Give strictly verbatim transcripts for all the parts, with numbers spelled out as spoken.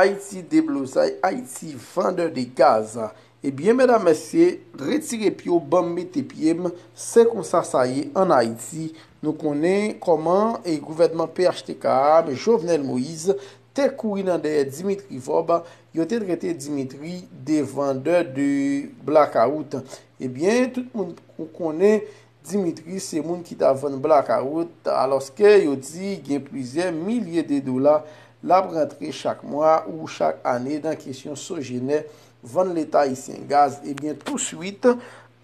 Ayiti deblozay, Ayiti vandè de gaz. Ebyen, medam, mesye, retire pye w, ban m mete pye m. Se konsa sa ye ann Ayiti. Nou konnen kòman e gouvènman P H T K a, Jovenel Moïse, te kouri nan dèyè Dimitri Vorbe, yo te trete Dimitri de vandè de blakawout. Ebyen, tout moun konnen Dimitri se moun ki ta vann blakawout, alòske yo di gen plizyè milye de dola l ap rantre chak mwa ou chak ane nan kesyon Sogener vann Leta ayisyen gaz. Ebyen, touswit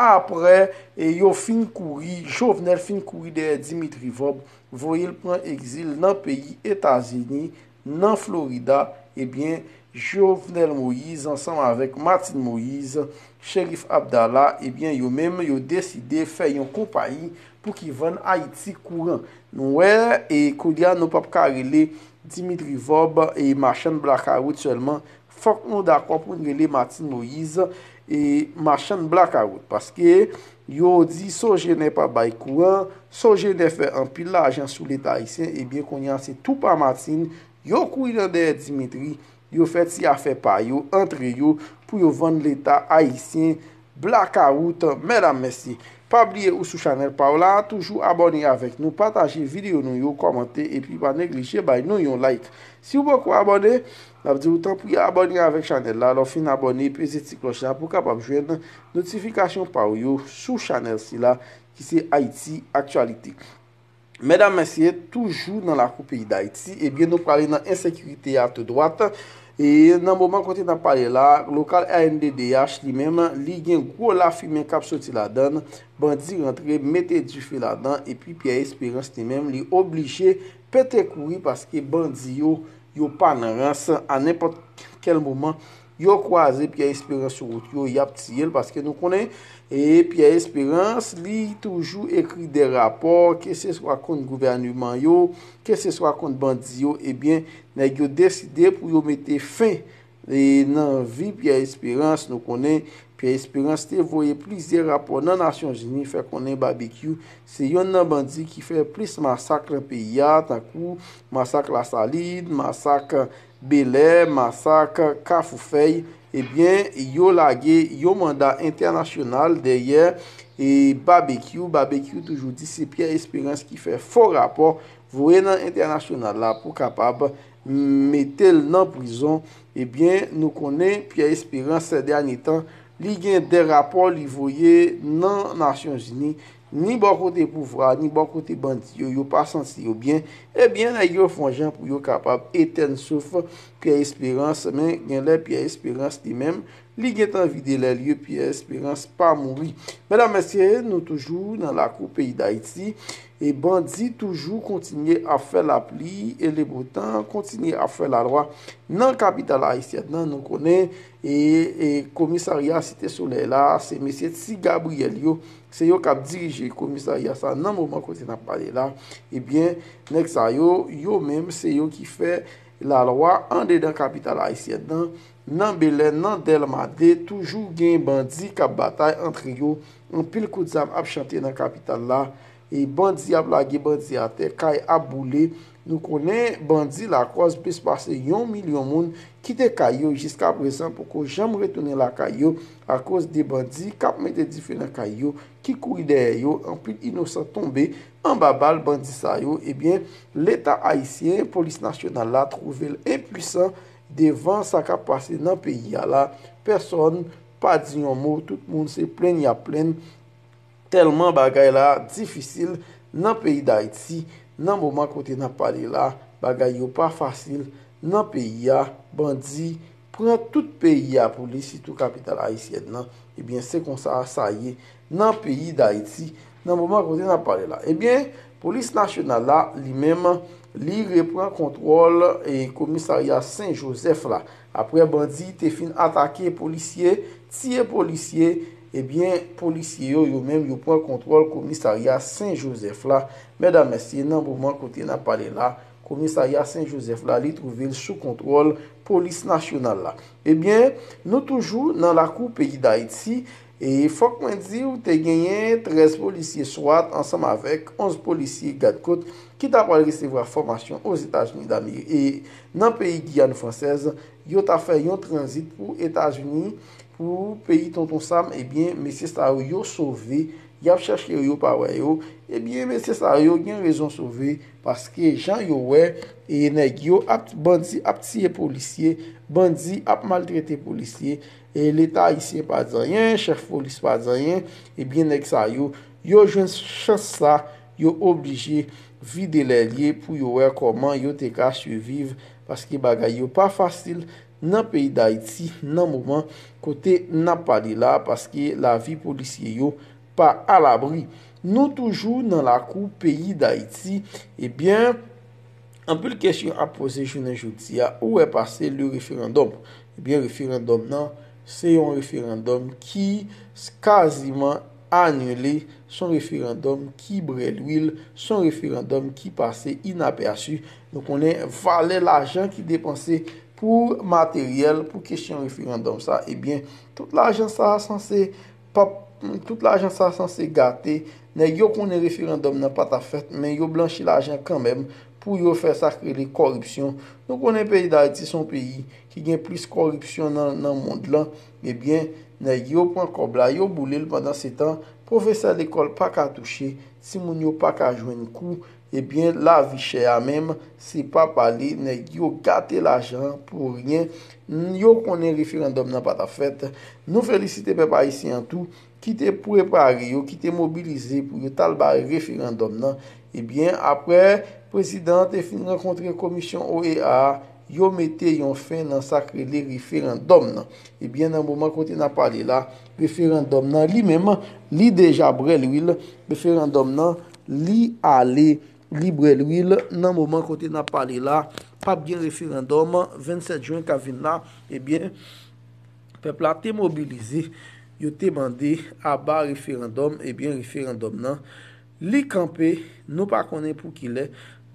apre, e yo fin kouri, Jovenel fin kouri dèyè Dimitri Vorbe, voye l pran egzil nan peyi Etazini, nan Florida, ebyen, Jovenel Moïse ansanm avèk Martine Moïse, Cherif Abdallah, ebyen, yo menm, yo deside fè yon konpayi pou ki vann Ayiti kouran. Nou wè, e kounye a, nou p ap ka rele Dimitri Vorbe e machann blakawout sèlman. Fòk nou dakò pou n rele Martine Moïse e machann blakawout. Paske yo di Sogener pa bay kouran, Sogener fè anpil lajan sou Leta ayisyen, ebyen, kounye a, se tou pa Martine, yo kouri nan dèyè Dimitri, yo fè ti afè pa yo, antre yo, pou yo vann Leta ayisyen blakawout, medam, mesye. Pa bliye ou sou chanèl pa w la, toujou abòne avèk nou, pataje videyo nou yo, kòmante, epi pa neglije bay nou yon like. Si w poko abòne, n ap di w tanpri abòne avèk chanèl la, lè w fin abòne, peze ti klòch la pou w kapab jwenn notifikasyon pa w yo sou chanèl sila, ki se Ayiti Aktyalite. Medam, mesye, toujou nan lakou peyi Dayiti, ebyen, nou prale nan ensekirite a tou dwat. E nan moman kote n ap pale la, lokal A N D D H li menm, li gen gwo lafimen k ap soti ladan l. Bandi rantre, mete dife ladan, epi Pierre Espérance li menm, li oblije pete kouri paske bandi yo, yo pa nan rans. A nenpòt kèl moman, yo kwaze Pierre Espérance sou wout yo, y ap tiye l, paske nou konnen, e Pierre Espérance, li toujou ekri de rapò, keseswa kont gouvèneman yo, keseswa kont bandi yo, ebyen, nèg yo deside pou yo mete fen, e nan vi Pierre Espérance. Nou konnen Pierre Espérance te voye plizyè rapò nan Nasyonzini, fè konnen Babekyou se yonn nan bandi ki fè plis masak nan peyi a, tankou masak Lasalin, masak Belè, masak Kafou Fèy, ebyen, yo lage yon manda entènasyonal dèyè, e, Babekyou. Babekyou toujou di se Pierre Espérance ki fè fo rapò, voye nan entènasyonal la pou kapab mete l nan prizon. Ebyen, nou konnen Pierre Espérance, sè dènye tan, li gen de rapò li voye nan Nasyonzini, ni bò kote pouvwa, ni bò kote bandi yo, yo pa santi yo byen. Ebyen, nèg yo fè yon jan pou yo kapab etèn souf Pierre Espérance, men genlè Pierre Espérance li menm, li gentan vide lèl yo, Pierre Espérance pa mouri. Medam, mesye, nou toujou nan lakou peyi Dayiti, e bandi toujou kontinye ap fè lapli e leboutan, kontinye ap fè lalwa nan kapital ayisyèn nan. Nou konnen, e, e komisarya Site Solèy la, se mesye Ti Gabriyèl yo, se yo k ap dirije komisarya sa nan moman kote n ap pale la. Ebyen, nèg sa yo, yo menm, se yo ki fè lalwa andedan kapital ayisyèn nan. Nan Belè, nan Dèlma de, toujou gen bandi k ap batay antre yo. Anpil kout zam ap chante nan kapital la. E bandi ap lage bandi atè, kay ap boule. Nou konnen bandi lakòz plis pase yon milyon moun kite kay yo, jiskaprezan poko janm retounen lakay yo akoz de bandi k ap mete dife nan kay yo, ki kouri dèyè yo. Anpil inosan tonbe anba bal bandi sa yo. Ebyen, Leta ayisyen, polis nasyonal la twouve l enpwisan devan sa k ap pase nan peyi a la. Pèsòn pa di yon mo, tout moun se plenn y ap plenn. Tèlman bagay la difisil nan peyi Dayiti, nan moman kote n ap pale la, bagay yo pa fasil nan peyi a. Bandi pran tout peyi a pou li, sitou kapital ayisyèn nan. Ebyen, se konsa sa ye nan peyi Dayiti, nan moman kote n ap pale la. Ebyen, polis nasyonal la, li menm, li repran kontwòl, e, komisarya Sen Jozèf la. Apre bandi te fin atake polisye, tiye polisye, Ebyen, polisye yo, yo menm, yo pran kontwòl komisarya Sen Jozèf la. Medam, mesye, nan moman kote n ap pale la, komisarya Sen Jozèf la, li twouve l sou kontwòl polis nasyonal la. Ebyen, nou toujou nan lakou peyi Dayiti, e fòk mwen di w, te genyen trèz polisye swat ansanm avèk onz polisye gad kot ki ta pral resevwa fòmasyon Ozetazini Dameri-, e nan peyi Giyàn Fransèz, yo ta fè yon tranzit pou Etazini, pou peyi Tonton Sam, ebyen, mesye sa yo, yo sove, y ap chèche yo, yo pa wè yo. Ebyen, mesye sa yo gen rezon sove, paske jan yo wè, e nèg yo ap, bandi ap tiye polisye, bandi ap maltrete polisye, e Leta ayisyen pa di anyen, chèf polis pa di anyen, ebyen, nèg sa yo, yo jwenn chans sa, yo oblije vide lè l ye pou yo wè kòman yo te ka siviv, paske bagay yo pa fasil nan peyi Dayiti nan moman kote n ap pale la, paske lavi polisye yo pa alabri. Nou toujou nan lakou peyi Dayiti, ebyen, anpil kesyon ap poze jounen jodi a, ou wè pase le referandòm. Ebyen, referandòm nan, se yon referandòm ki s-, kaziman anile, se yon referandòm ki brè lwil, se yon referandòm ki pase inapèsi. Nou konnen valè lajan ki depanse pou materyèl, pou kesyon referandòm sa, ebyen, tout lajan sa sanse p ap, tout lajan sa sanse gate. Nèg yo konnen referandòm nan pa t ap fèt, men yo blanchi lajan kanmenm pou yo fè sa k rele kòripsyon. Nou konnen peyi Dayiti se yon peyi ki gen plis kòripsyon nan, nan mond lan. Ebyen, nèg yo pran kòb la, yo boule l, pandan se tan, pwofesè lekòl pa ka touche, timoun yo pa ka jwenn kou, ebyen, lavi chè a menm, se pa pale, nèg yo gate lajan pou ryen. N-, yo konnen referandòm nan pa t ap fèt. Nou felisite pèp ayisyen an tou, ki te prepare yo, ki te mobilize pou yo t al bay referandòm nan. Ebyen, aprè prezidan an te fin rankontre komisyon O E A a, yo mete yon fen nan sa k rele referandòm nan. Ebyen, nan moman kote n ap pale la, referandòm nan li menm, li deja brè lwil, referandòm nan, li ale, li brè lwil, nan moman kote n ap pale la, p ap gen referandòm vennsèt jen k ap vin la, ebyen, pèp la te mobilize, yo te mande aba referandòm, ebyen, referandòm nan, li kanpe, nou pa konnen pou kilè.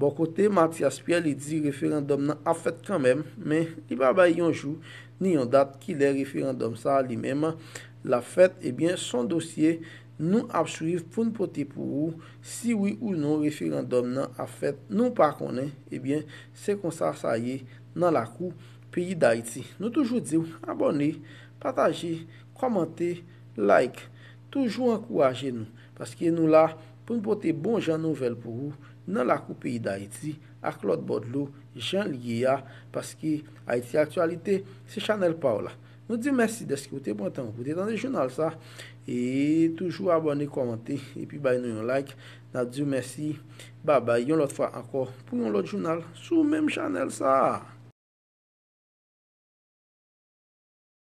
Bò kote Mathias Pierre, li di referandòm nan ap fèt kanmenm, men li pa bay yon jou, ni yon dat, kilè referandòm sa a li menm l ap fèt. Ebyen, s on dosye nou ap swiv pou n pote pou ou, si wi ou non referandòm nan ap fèt, nou pa konnen. Ebyen, se konsa sa ye nan lakou peyi Dayiti. Nou toujou di w abòne, pataje, kòmante, like. Toujou ankouraje nou, paske nou la pou n pote bon jan nouvèl pou ou nan lakou peyi Dayiti ak lòt bò dlo, jan l ye a, paske Ayiti Aktyalite se chanèl pa w la. Nou di w mèsi dèske w te pran tan w pou w te tande jounal sa, e toujou abòne, kòmante, epi bay nou yon like. N ap di w mèsi, babay, yon lòt fwa ankò, pou yon lòt jounal sou menm chanèl sa.